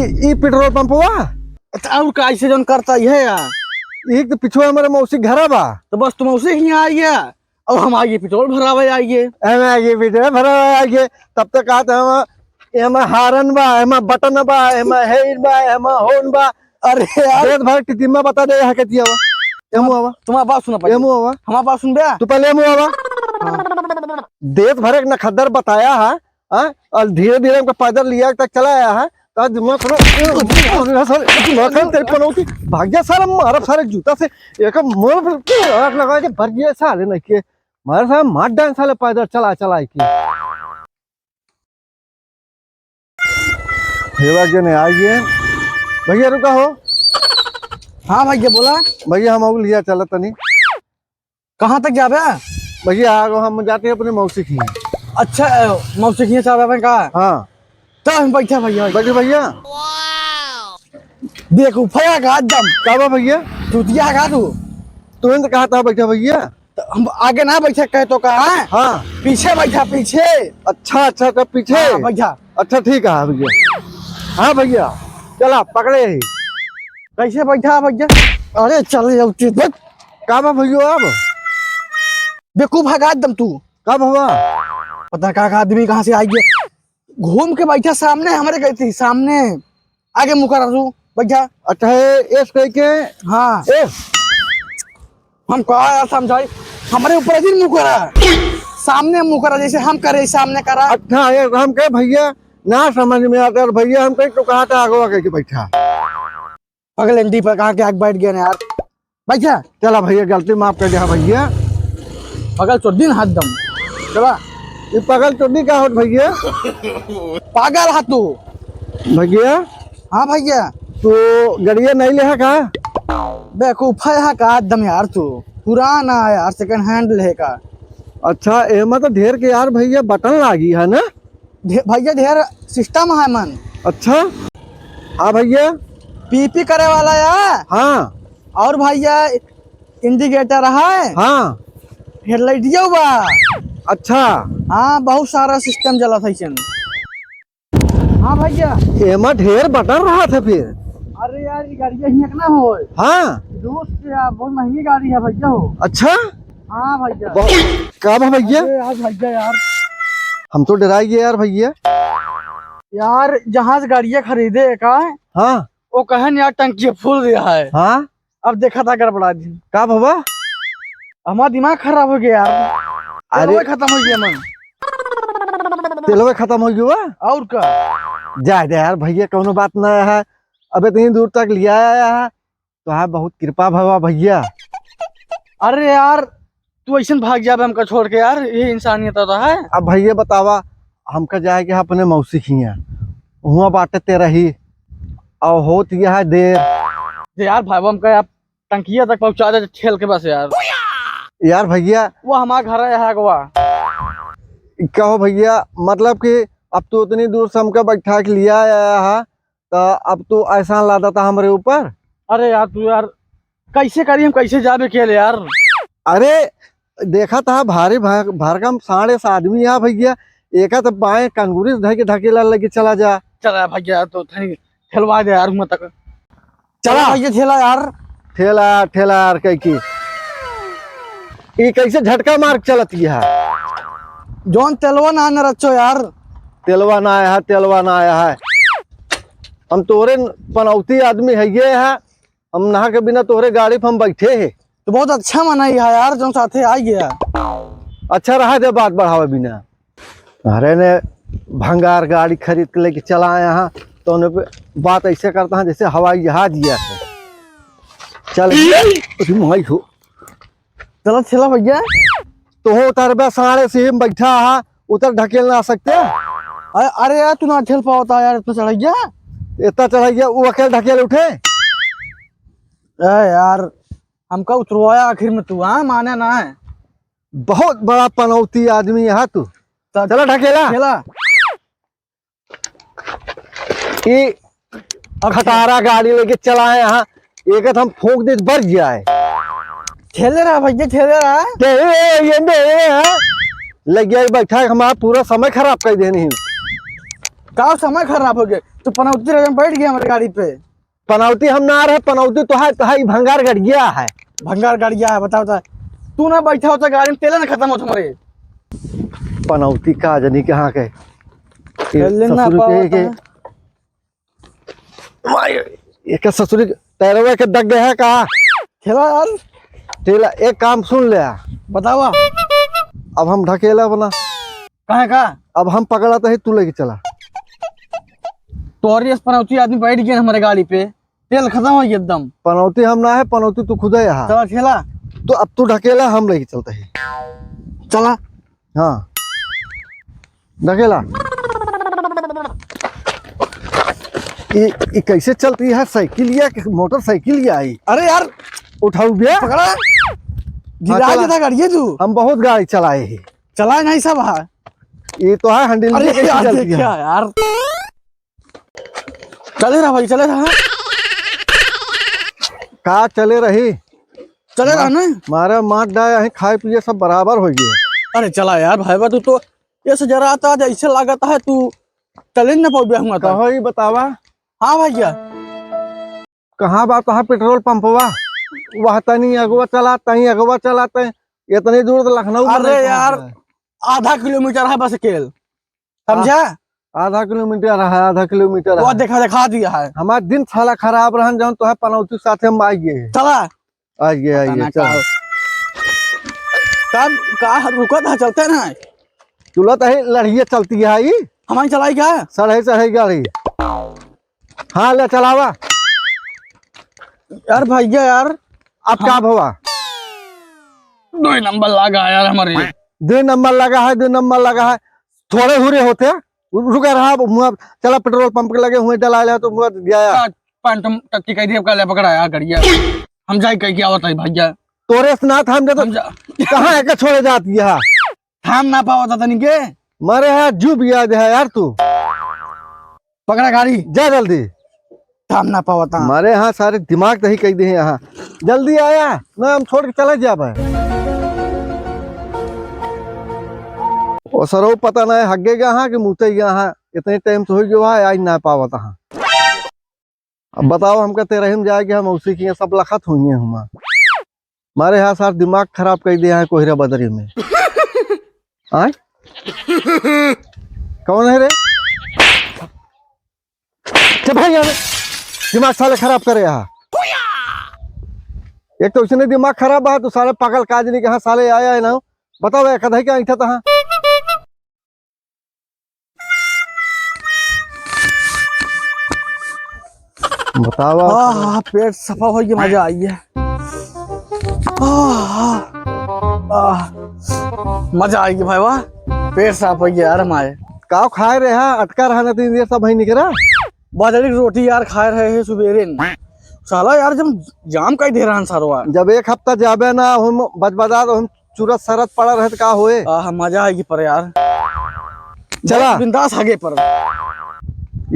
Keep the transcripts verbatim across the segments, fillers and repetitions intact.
ई पेट्रोल पंप हुआ? अच्छा, और का ऐसे जौन करता ही है यार? एक तो पीछे हमारे मौसी घर बा। तो बस तुम मौसी के यहाँ आइए, अब हम आइए पेट्रोल भरावे आइए। हम आइए पेट्रोल भरावे आइए। तब तक कहते हम, एमा हारन बा, एमा बटन बा, एमा हेड बा, एमा होन बा। अरे यार। देत भर टिटिम्मा बता दे, यहाँ के दिया बा। एमो आवा। तुम्हारा बात सुना पहले। एमो आवा। हमारा बात सुन बे। तू पहले एमो आवा। हाँ। देत भर एक नखद्दर बताया है, हाँ? और धीरे धीरे हमको पैदल लिया तक चला आया है। तो दिमाग खराब, दिमाग खराब, तेरे पनौती। भाग जा साला, मारब सारे जूता से। एक मोर आँख लगा के भर गया साले नहीं के। मार साला, मार डांस साले पैदल चला चला के। भैया के ने आ गए। भैया रुका हो। हाँ भैया बोला। भैया हम और लिया चला तनी। कहाँ तक जाबे? भैया आगो हम जाते हैं अपने मौसी की। अच्छा, अ, मौसी की जाबे अपन का? हाँ। तो हम बैठा भैया। बैठे भैया। देखो भैया का एकदम। का बा भैया? चूतिया का तू? तुरंत कहा था बैठा भैया। तो हम आगे ना बैठे कहे तो कहा? हाँ। पीछे बैठा, पीछे। अच्छा, अच्छा, तब पीछे। हाँ, बैठा। अच्छा, ठीक है भैया। हाँ भैया, चला पकड़े ही। कैसे बैठा भैया? अरे चल जाओ, चल, बैठ। का बा भैया अब? बेवकूफ है का एकदम तू? का भवा? पता का, का आदमी कहाँ से आई है? घूम के बैठा सामने हमरे गई थी, सामने। आगे मुँह करा तू, बैठा। अच्छा, ए, एस कह के? हाँ। ए। हम कहा यार समझाई, हमरे ऊपर अजीब मुँह करा। सामने मुँह करा, जैसे हम करे, सामने करा। अच्छा, ये हम कहे भैया, ना समझ में आता यार भैया, हम कहे तो कहा था आगवा करके बैठा। पगलेंडी पर कहाँ के आके बैठ गए ना यार। बैठा। चला भैया, गलती माफ कर दिया भैया। पगल चोद्दी ना हद दम। चला। ये पगल चोद्दी का होत भैया? पागल हा तू। भैया? हाँ भैया। तू गड़िया नहीं ले है का? बेवकूफ है का एकदम यार तू। पुराना है यार, second hand ले का। अच्छा, एमा तो ढेर के यार भैया बटन लागी है ना? ढे-, भैया ढेर system है मन। अच्छा। हाँ भैया। पी पी करे वाला है। हाँ। और भैया indicator है। हाँ। Headlight यो बा। अच्छा। हाँ, बहुत सारा system चलत है इसन। हाँ भैया। एमा ढेर बटन रहत है फिर। अरे यार, ये गाड़िया हियाँ के ना होय। हाँ। दोस्त यार, बहुत महंगी गाड़ी है भैया हो। अच्छा। हाँ भैया। बहुत, का बा भैया? अरे यार भैया यार। हम तो डराई गए यार भैया। यार, जहाँ से गाड़िया खरीदे का, हाँ। वो कहन यार टंकी full दिया है। हाँ। अब देखा था गड़बड़ा दिन। का भवा? हमारा दिमाग खराब हो गया यार। अरे। तेलवे खत्म हो गया मन। तेलवे खत्म हो गया? और का? जाए दे यार भैया, कौनो बात ना है। अब इतनी दूर तक लिया आया है, तो है बहुत कृपा भवा भैया। अरे यार, तू ऐसन भाग जाबे हमका छोड़ के यार, ये इंसानियत आता है। अब भैया बतावा, हमका जाए के है अपने मौसी खिया, हुआ बाटे ते रही, और होत यह है देर। दे यार भाई, हमका आप टंकिया तक पहुँचा दे ठेल के बस यार। यार भैया। वो हमारा घर है यहाँ अगवा। कहो भैया, मतलब कि अब तू उतनी दूर से हमका बैठा के लिया आया है, तो अब तू एहसान लादा था हमरे ऊपर। अरे यार, तू यार, कैसे करी हम, कैसे जाबे अकेले यार? अरे, देखा था भारी भर-, भरकम साढ़े से आदमी है भैया, एका तो बाएं कंगुरी से धके ढकेला लगे चला जा। चला भैया, तो थनी ठेलवा दे यार, हुआं तक। चला। चला भैया, ठेला यार। ठेला, ठेला यार, कह की। ई कैसे झटका मार के चलत है? जौन तेलवा ना न रचो यार। तेलवा ना आया है, तेलवा ना आया है। हम तोरे पनौती आदमी है ये है, हम नहा के बिना तोरे गाड़ी पर हम बैठे हैं। तो बहुत अच्छा मनई है यार, जौन साथे आ गया। अच्छा रहा दे, बात बढ़ावे बिना। अरे ने भंगार गाड़ी खरीद के लेके चला आया हाँ, तो उन्हें पे बात ऐसे करता है जैसे हवाई जहाज गया है। चल, अरे माई हो। चला, चला भैया। तो हो उतरबे, साढ़े से में बैठा है, उतर ढकेल ना सकते? अरे, अरे यार, तू ना ठेल पावता यार, इतना चढ़ैया। इतना चढ़ैया, वो अकेले ढकेल उठे? ए यार, हमका उतरवाया आखिर में तू, हाँ, माने ना है। बहुत बड़ा पनौती आदमी है तू। चला ढकेला। ठेला। ई अब खटारा गाड़ी लेके चलाए यहाँ, एक हम फूंक दे बर जाए। ठेले रहा भैया, ठेले रहा। ठेले, ये दे, ये, हाँ। लग गया बैठा, हमारा पूरा समय खराब कर देनी। का समय खराब हो गया? तू पनौती रहे बैठ गया हमारे गाड़ी पे। पनौती हम ना रहे, पनौती तो है, तो है, ई भंगार गड़िया है। भंगार गड़िया है, बताओ तो। तू ना बैठा होता गाड़ी में, तेल ना खत्म होता हमारे। पनौती का जनी कहाँ के? तेल ना ससुर के, पावत के है। माय, एकर ससुरी के टैरवा के दग गया है का? ठेला यार। ठेला, एक काम सुन ले। बतावा। अब हम ढकेला बना। कहाँ का? अब हम पकड़ाते ही तू लेके चला। तोहरी अस पनौती आदमी बैठ गया हमारे गाड़ी पे, तेल खत्म हो गया एकदम। पनौती हम ना है, पनौती तू खुदे यहाँ। चला ठेला। तो अब तू ढकेला, हम लेके चलते ही। चला। हाँ, ढकेला। ई, ई कैसे चलती है साइकिलिया, कि मोटरसाइकिलिया आई? अरे यार, उठाऊ बे। पकड़ा। हाँ, गिरा चला। देता गाड़िए तू। हम बहुत गाड़ी चलाए ही। चलाए नहीं सब है। ये तो है, हैंडल अरे भी कैसे यार, चलती है? देखा यार। चले रहा भाई, चले रहा। का चले रही? चले रहा ना। मारे मार डाय, अहीं खाए पिए सब बराबर हो गए। अरे चला यार भाई बा, तू तो ऐसे जरा आता, जैसे लागत है तू चले न पाऊ हुआ था। कहो ही बतावा। हाँ भैया। कहाँ बा तोहार पेट्रोल पंपवा? वह तनी अगवा चला, तनी अगवा चला, तनी इतनी दूर तो लखनऊ में अरे नहीं पहुँच यार, रहा है। आधा किलोमीटर है बस केल, समझा? आधा किलोमीटर है, आधा किलोमीटर वो है। देखा, दिखा दिया है। हमार दिन साला खराब रहन, जौन तोहे पनौती साथे हम आइए। चला। आइए, आइए, पता ना चला। का हो। तब का रुकत है, चलते ना। चलत है, लड़िए चलती है ई। हमारी चलाई क्या? सड़े, सड़े गाड़ी। हाँ, ले चलावा। यार भैया यार, अब का भवा? दो ही नंबर लगा यार हमारे। दो नंबर लगा है, दो नंबर लगा है। थोड़े हुरे होते, रु-, रुका रहा, मुआ, चला पेट्रोल पंप के लगे हुए डला ले तो मुआ गया। का पैंट टट्टी कह दिया, का ले पकड़ा यार गड़िया। हम जाए कह के आवत है भैया। तोरे से ना था हम जाते, हम जा- कहाँ है के छोड़े जाती है? थाम ना पावत तनी के। मारे यार, जू बिया दे है यार तू। पकड़ा गाड़ी। जा जल्दी। थाम ना पावत। मारे यहाँ सारे दिमाग दही कह दे हैं यहाँ। जल्दी आया, ना हम छोड़ के चला जाबे। ओ सरो पता नहीं हग्गे गया हाँ कि मुते गया हाँ। इतने टाइम से हो गया है, आज ना पावत हाँ। अब बताओ हमका तेरही में जाए कि हम उसी के सब लखत हुई हैं हुआ। मारे यहाँ सार दिमाग खराब कर दिया है कोहरा बदरी में। आय? कौन है रे? चल भाई यहाँ से। दिमाग साले खराब करे यहाँ। एक तो उसने दिमाग खराब है, तो साले पागल काजनी के यहाँ साले आया है ना। बताओ, एक कदही क्या ऐठा तहाँ? बतावा। आह, पेट सफा होइ गया, मजा आई है। आह, आह, मजा आई गया भाई, वाह, पेट साफ होइ गया यार हमारे। काव खाए रहे हा, अटका रहा ना, तीन दिन सब वहीं निकरा। बाजरी की रोटी यार खाए रहे हैं सुबेरे न। साला यार जब जाम कई दे रहा है सारवा। जब एक हफ्ता जाबे ना, हम बजबदा तो हम चुरत सरत पड़ा रहे तो का होए? आह, मजा आएगी पर यार। चला। बिंदास आगे पर।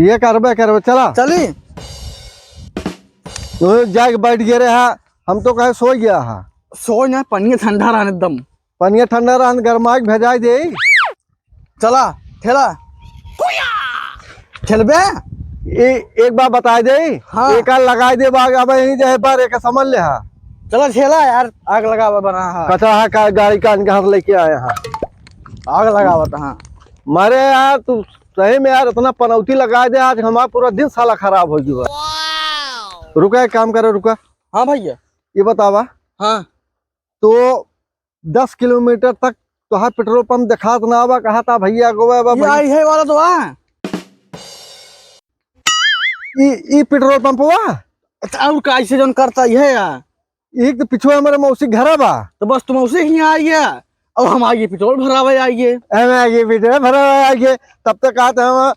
ये करबे करबे, चला। चली। वो जाके बैठ गए रहे हा, हम तो कहे सो गया हा। सो ना, पनिया ठंडा रहा एकदम। पनिया ठंडा रहा, गरमाई के भेजाई दे। चला, ठेला। ठेलबे? ए, एक बार बताई दे। हाँ। एक आर लगाई दे बाग, अब यहीं जे बार एक समझ ले हा। चला ठेला यार, आग लगावा बना हा। कचरा हा का गाड़ी का इनके हाथ लेके आए हा। आग लगावत हा। मारे यार, तू सही में यार, इतना पनौती लगाई दे, आज हमारा पूरा दिन साला खराब हो गया। रुका, एक काम करो, रुका। हाँ भैया। ये बतावा। हाँ। तो दस किलोमीटर तक तोहार पेट्रोल पंप देखात ना बा, कहा था भैया गोवा बा ये भाई। आई है वाला तो आ। ई, ई पेट्रोल पंप हुआ? अच्छा, और का ऐसे जौन करता ही है यार? एक तो पिछुआ हमारे मौसी घरा बा। तो बस तुम मौसी ही आई है, अब हम आइए पेट्रोल भरावे आइए। हम आइए पेट्रोल भरावे आइए, तब तक कहते हम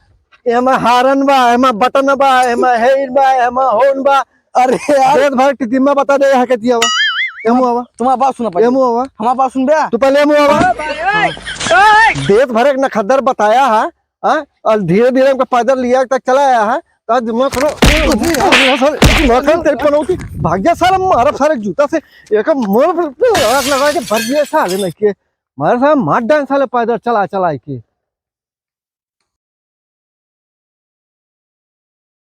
एमा हारन बा, एमा बटन बा, एमा हेड बा, एमा हॉर्न बा। अरे यार। देत भर टिटिम्मा बता दे यहाँ के दिया बा। एमो आवा। तुम्हारा बात सुना पहले। एमो आवा। हमारा बात सुन बे। तू पहले एमो आवा। देत भर एक नखद्दर बताया है, हाँ? और धीरे धीरे हमको पैदल लिया तक चला आया है। तो दिमाग खराब, दिमाग खराब, तेरे पनौती। भाग जा साला, मारा सारे जूता से। एक मोर पे आग लगा के भर दिया साले नहीं के। मारे साला मार डाल साले पैदल चला चला के।